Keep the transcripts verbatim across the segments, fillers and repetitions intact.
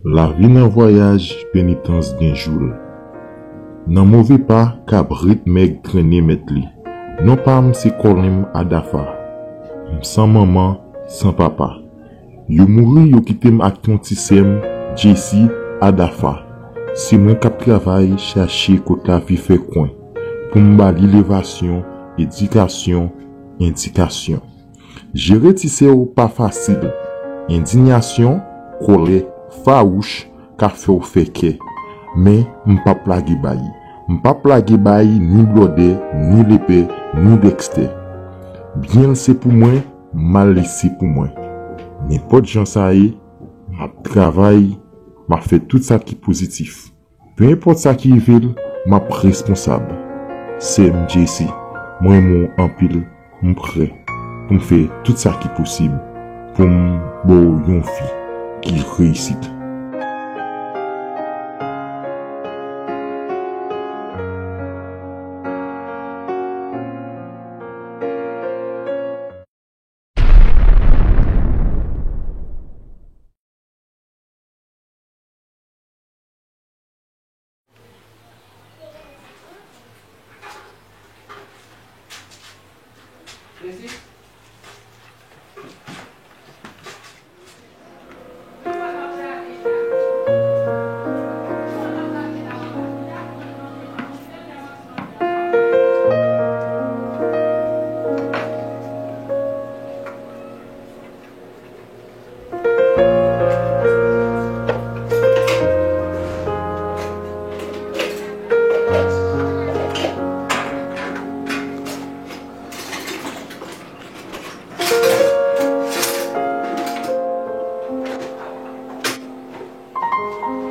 Lavi nan vwayaj, penitans gen jou l. Nan move pa, kabrit mèg trennen mèt li. Non pa m se Kòlenm Adafa. M san manman, san papa. Yo mouri, yo kite m ak yon ti sè m, Jessy Adafa. Se mwen k ap travay, chache kot lavi fè kwen, pou m ba li levasyon, edikasyon, endikasyon. Jere ti sè w pa fasil. Endiyasyon, kòlè, fawouch ka fè w fè kè. Men, m p ap lage bay. M p ap lage bay ni Blòdè, ni Lepè, ni Dèkstè. Byen l se pou mwen, mal li se pou mwen. Nenpòt jan sa ye, m ap travay, m ap fè tout sa ki pozitif. Pe enpòt sa ki rive l, m ap responsab. Sè m Jessy, m renmen w anpil, m prè pou m fè tout sa ki posib pou m ba w yon vi ki reyisit.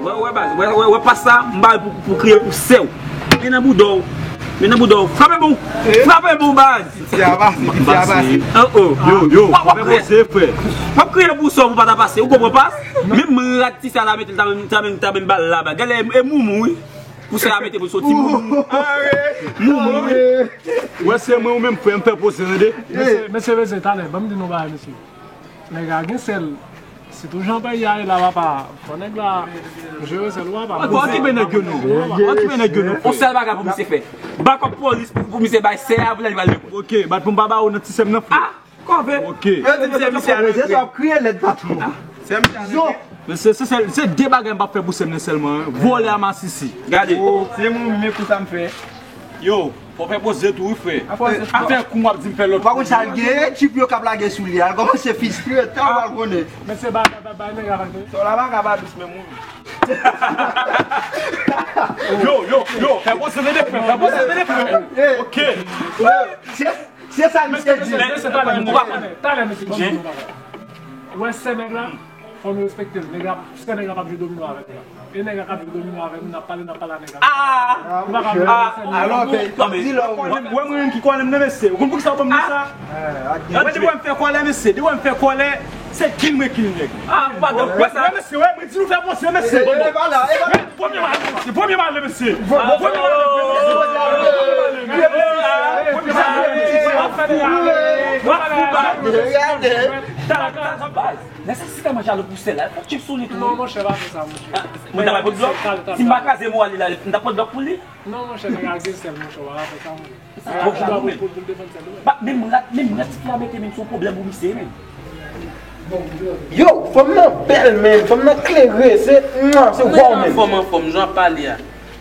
Wè, wè, baz, wè, wè, wè, pas sa, m ba pou, pou kriye pou sè w. Men nan bouda w. Men nan bouda w. Frape bon. Frape bon, baz. Piti a pase, piti a pase. Oh, oh. Yo, yo, w ap, w ap fè poze, frè. W ap kriye pou sè w pou pa ta pase. Ou konprann pas? Menm rad ti sa la mete l ta menm, ta menm, ta menm ba l la, baz. Gade, e moumou, wi. Pou sè a mete pou soti moumou. Moumou, wi. Wè, se mwen ou menm, frè, m fè poze, tande. Mesye, mesye, mesye, talè, ban m di nou bagay, mesye. Nèg la gen sèl. Sitou jan peyi a ye la, papa, fò nèg la jere sèl ou, papa. Okipe nèg yo non. Okipe nèg yo non. On sèl bagay pou misye fè. Bakòp polis pou, pou misye bay sè a pou lè li pral lekòl. Ok, bat pou m pa ba ou nan ti sè m nan, frè. Ah, kòve. Ok. Yo di misye, misye a rete. Sa ap kriye lèd patwon. Sè m ta rete. Men se, se, se, se de bagay m p ap fè pou sè m nan sèlman, en. Vòlè a masisi. Gade. Se mwen menm pou sa m fè. Yo, fò fè poze tou, wi, frè. Afè kou m ap di m fè lòt. Ou pa konn sa l gen, tip yo k ap lage sou li a, l kòmanse fistre, tan w al konnen. Men se ba, ba, ba, nèg la pa gen. Sa w la pa ka ba dous menm, wi. Yo, yo, yo, fè poze tande, frè, fè poze tande, frè. Ok. Se, se sa misye di. Men se talè, talè, mesye. Wè, sè nèg la. Fò nou respekte l. Nèg la, sè nèg la p ap jwe domino avèk nou la. E nèg la k ap jwe domino avèk nou, n ap pale, n ap pale a nèg la. Ah! Nou pa ka jwe avèk sè nèg la. Alò, di lè w wè mwen menm ki kòlè m nan, mesye. Ou konn poukisa w ban m nan sa? Mwen, depi w wè m fè kòlè, mesye, depi w wè m fè kòlè, se kill mwen kill nèg. Ah, ou pa gen wè sa? Wè, mesye, wè, mwen di nou fè poze, mesye. Premye malè, mesye, premye malè, mesye. Premye malè, mesye. Premye malè, mesye. Nèsesite mwen jalou pou sèl la, fòk chip sou li tou. Non, monchè, pa fè sa, monchè. Ah, mwen ta bay pot blòk. Si m pa kraze moral li la, m ta pot blòk pou li. Non, monchè, nèg la gen sèl, monchè, pa fè sa, monchè. Sa twòp jalou, men. Pou, pou, pou l defann sèl li, men. Ba, menm rat, menm rat, tifi a mete, men, se yon pwoblèm pou misye, men. Yo, fanm nan bèl, men, fanm nan klere, se, mwa, se waw, men. Fanm anfòm, jan w ap pale a.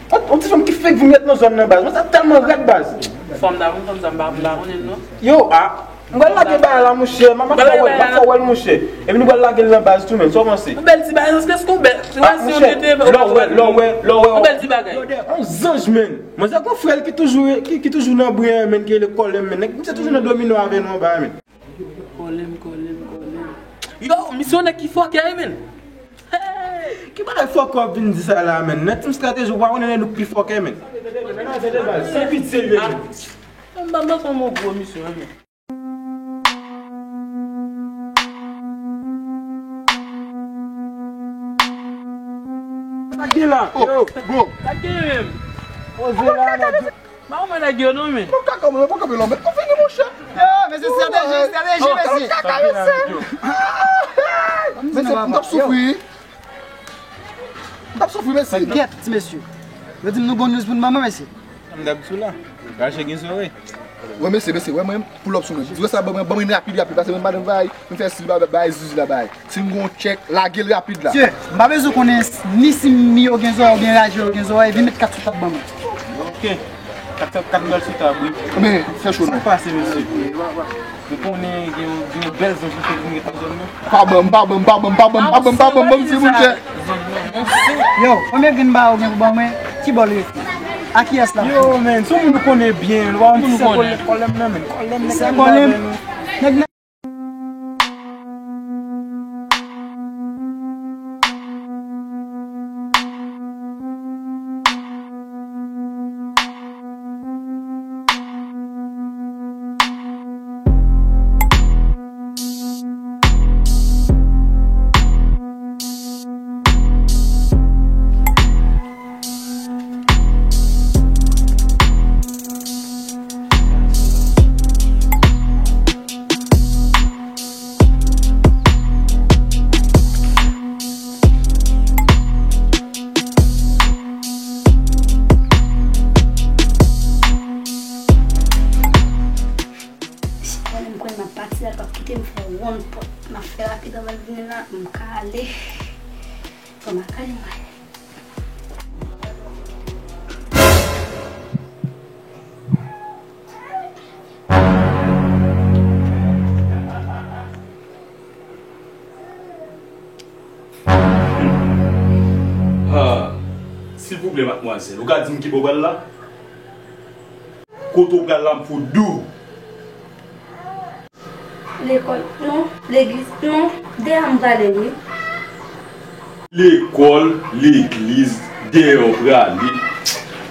On, on ti fanm ki fenk vin ret nan zòn nan, baz. Mwen sa tèlman rèd, baz. Fanm nan, fanm sa, m pa, m pa konnen l, non. Yo, a. M pral lage bagay la, monchè. M ap fè wè l, m ap fè wè l, monchè. Epi nou pral lage l nan baz tou, men. Sa w panse? Yon bèl ti bagay, èske se yon bèl? Ah, monchè, lè w wè, lè w wè, lè w wè, lè w wè. Yon bèl ti bagay. Yon zanj, men. Manzè gon frè l ki toujou, ki, ki toujou nan bri an, men, ki rele Kòlè m, men. Nèg, misye toujou nan domino avè nou anba, men. Kòlè m, Kòlè m, Kòlè m. Yo, misye yon nèg ki fòkè, wi, men. Hey, ki bagay fòkè w ap vin di sa la, men? Nan team strateji, ou pa konnen nou pi fòkè, men. Se vit serye, men. M pa, m pa son mon gwo misye, men. Sa gen la? Oh, yo. Bro. Sa gen menm? Poze la, nèg. Pa wè nèg yo non, men. Bon, kaka, mwen, bon, kanpe lòm. Ou fini, monchè. Yo, men se estrateji, estrateji, mesye. Kaka, mesye. Mesye, m t ap soufri. T ap soufri, mesye. Kèt, ti mesye. Yo di m nou gon news pou n ban mwen, mesye. M dab sou la. Rache gen zòrèy. Wè, mesye, mesye, wè mwen, pull up sou mwen. Di wè sa, ban mwen, ban mwen rapid, rapid, paske mwen madanm bay, mwen fè stil ba, bay zizi la bay. Si m gon tchèk, lage l rapid la. Mesye, m pa bezwen konnen ni si m yo gen zòrèy oubyen raje yo gen zòrèy, vin met kat sou tab ban mwen. Ok. Kat, kat, kat bal sou tab, wi. Men, fè cho non. Sa k pase, mesye? Ou konnen gen yon, gen yon bèl zanj ki fèk vin ret nan zòn nan. Pa ban m, pa ban m, pa ban m, pa ban m, pa ban m, pa ban m, ban m ti bout chè. Yo, konbyen grenn ba ou gen pou ban mwen? Ki bò l rete? A kiyès l ap fè? Yo, men, se yon moun nou konnen byen, nou pa konn se kòlèm, kòlèm nan, men, kòlèm nèg la. Se kòlèm. Nèg nan Bon, m kwè m ap pati la, l p ap kite m fè wonn pòt. M ap fè rapid anvan l vini la, m ka ale. Fò m al kale m ale. Ah, silvouplè, madmwazèl, ou ka di m ki bò w pral la? Kote w pral la, m fout di w. Lekòl, non. Legliz, non. Dèyè m prale, wi. Lekòl, legliz, dèyè w prale.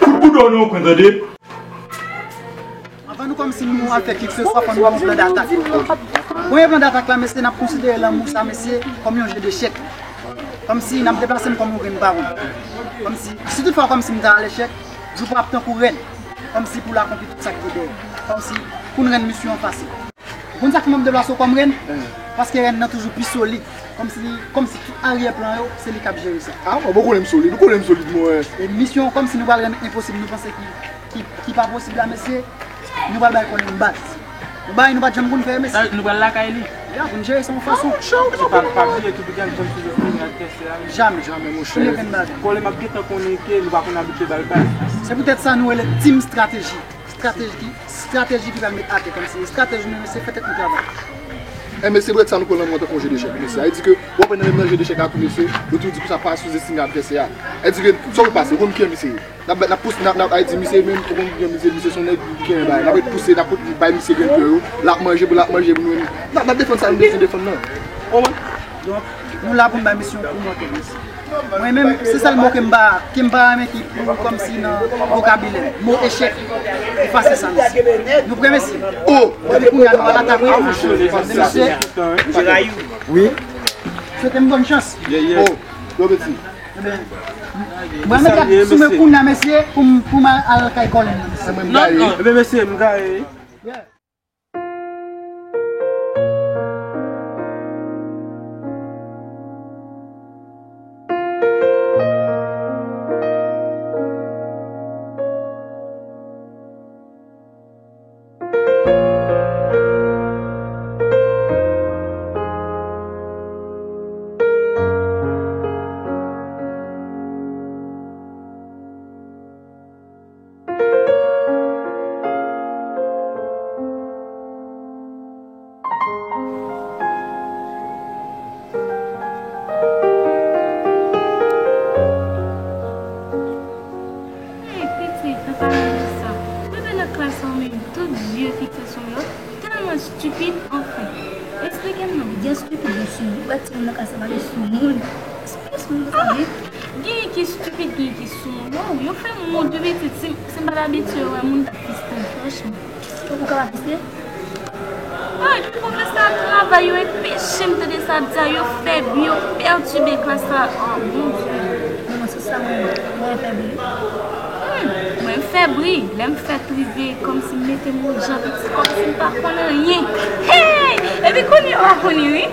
Fout bouda w nan yon kwen, tande. Anvan nou kòmsi nou al fè kèlkeswa, fò nou ba yon plan d'atak. Premye plan d'atak la, mesye, n ap konsidere lanmou sa, mesye, kòm yon je dechèk. Kòmsi n ap deplase m kòm yon grenn bawon. Kòmsi, si toutfwa kòmsi m ta al echèk, Djoupa ap tankou rèn. Kòmsi pou l akonpli tout sa k te dèyè. Kòmsi pou n rann misyon an fasil. Ou konn sa k fè m ap deplase w kòm rèn? Paske rèn nan toujou pi solid. Kòmsi li, kòmsi tout aryè plan yo, se li k ap jere sa. Ah, bon, ou konnen m solid, ou konnen m solid, mwen. E misyon kòmsi nou pral rann enposib, nou panse ki, ki, ki pa posib la, mesye, nou pral bay kòlèm baz. Yon bagay nou pa t janm konn fè, mesye. Sa, nou pral lakay li. Ya, pou n jere sa yon fason. Ah, monchè, ou pa, pa bliye tou, biten ap janm souzestime advèsè a, wi. Jamè. Jamè, monchè. Kòlèm ap gentan konnen ke nou pa konn abitye ba l baz. Se poutèt sa nou rele team strategy. Strateji ki, strateji ki pral met atè kòmsi. Estrateji nou, se fè tèt nou travay. E mesye, brèt sa nou pran lanmou an tankou yon je dechèk, mesye. Sa vle di ke w ap nan menm nan je dechèk la tou, mesye. Yo toujou di konsa pa souzestime advèsè a. Sa vle di ke sa w pase, ou konn kijan misye ye. N ap, n ap pouse, n ap, n ap, ay di misye menm, ou konn kijan misye, misye se yon nèg ki renmen bagay. N ap ret pouse, n ap ret bay misye grenn pye yo. L ap manje pou, l ap manje pou nou menm. N ap, n ap defann sa nou bezwen defann nan. Ou konprann? Donk, nou la pou n bay misye yon kou mòtè, mesye. Mwen menm, se sèl mo ke m pa, ke m pa renmen ki pou kòmsi nan vokabilè m. Mo echèk, efase sa, mesye. Nou prè, mesye? Oh! Depi kounye a, nou pral atake, mesye. Wi. Swete m bòn chans. Oh, bon apeti. Ebyen, mwen mèt ap sou mwen kounye a, mesye, pou m, pou m al, al kay kòlèm nan, mesye. Non, non. Ebyen, mesye, m gaye. Yeah. Hey, pitit, an palan de sa, bebe nan klas la, ou menm, tout zye fikse sou mwen, yo tèlman estipid, anfen. Eksplike m non. Byen estipid, byen soumoun. Ou wè timoun nan klas la pa gen soumoun. Esplike soumoun sa, wi. Genyen ki estipid, genyen ki soumoun. Waw, yo fè m wont wi pitit. Si, si m pa t abitye wè moun t ap fisten, franchman. Ou ka pa fiste? Ay, pwofesè a travay, yo enpeche m tande sa ap di a, yo fè bri, yo pètibe klas la. Oh, Bondye. Men mwen, sou sa, mwen, mwen fè bri. Hmm, mwen, m fè bri. Lè m fèt rive, kòmsi m mete m yon jan, pitit, kòmsi m pa konn anyen. Hey! Epi kounye a, w a konnen, wi.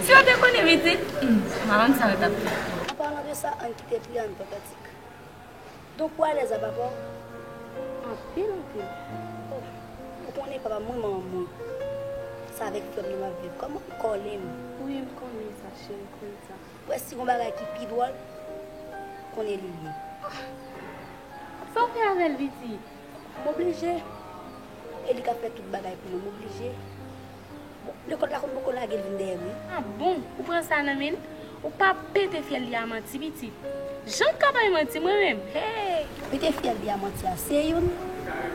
Si w te konnen, pitit, hmm, malann sa yo t ap fè. An palan de Sa, ann kite pri a, ann pran kantik. Donk, ou alèz a papa w? Anpil, anpil. Oh, ou konnen papa m, wi, manman m, wi. Se avèk frè m nan m ap viv. Kòman m kòlen m? Wi, m konnen sa, cheri, m konnen sa. Ou wè si gon bagay ki pi dwòl, konnen li ye. Sa w fè avè l, pitit? M oblije. E li k ap fè tout bagay pou mwen, m oblije. Bon, lekòl la konn poko lage l vin dèyè m, wi. Ah bon? Ou pran sa nan men l? Ou pa pete fyèl li a manti, pitit. Jan l ka bay manti, mwen menm. Hey! Pete fyèl li a manti a, se youn.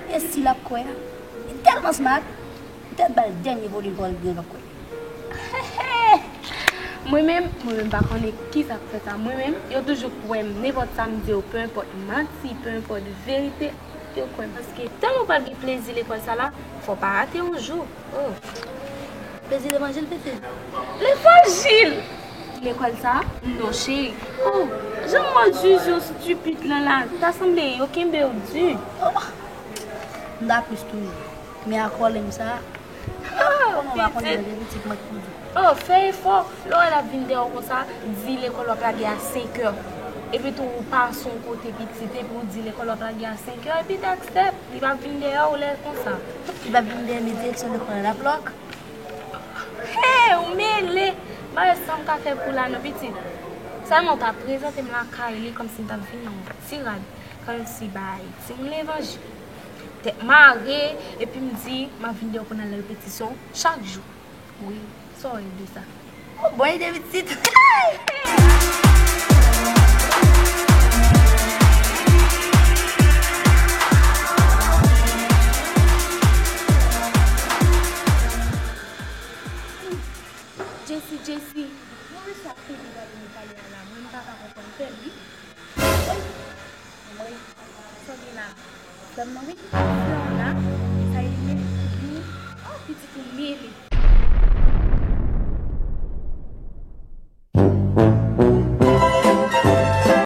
E si l ap kwè a? Li tèlman smart, li te ba l dènye volim pawòl li a, l ap kwè. Mwen menm, mwen menm pa konnen kisa k fè sa. Mwen menm, yo toujou kwè m. Nenpòt sa m di yo, pe enpòt manti, pe enpòt verite, yo kwè m. Paske tèlman w pral gen plezi lekòl sa la, fò w pa rate yon jou. Oh. Plezi levanjil, pitit? Levanjil! Lekòl sa? Non, cheri. Oh, jan m wè w di yo stipid lan la, ta sanble yo kenbe w di. Oh, m ta plis toujou. Men a kòlen m sa, ah, konnen w pa konnen pitit, pitit mwen ki pou di. Oh, fè efò. Lè w wè l ap vin dèyè w konsa, di lekòl w ap lage a senkè. Epi tou, ou pase yon kote pitit, epi w di lekòl w ap lage a senkè, epi daksèp, li p ap vin dèyè w lè konsa. Li p ap vin dèyè m, e direksyon lekòl la l ap lòk. Hey, ou mele! M pa wè sa m ka fè pou la non, pitit. Sèlman w ta prezante m lakay li kòmsi m t ap vin nan yon ti rad, kòmsi bay timoun levanjil. Tèt mare, epi m di, m ap vin dèyè w pou n al nan repetisyon chak jou. Wi, sa w wè de sa? Oh, bon ide, pitit. Jessy, Jessy, mwen mesye ap pede gade nou pale a la, mwen m pa ka konprann tèt, wi. Anmwey, sa w gen la? Frè m nan, wi. Frè w la?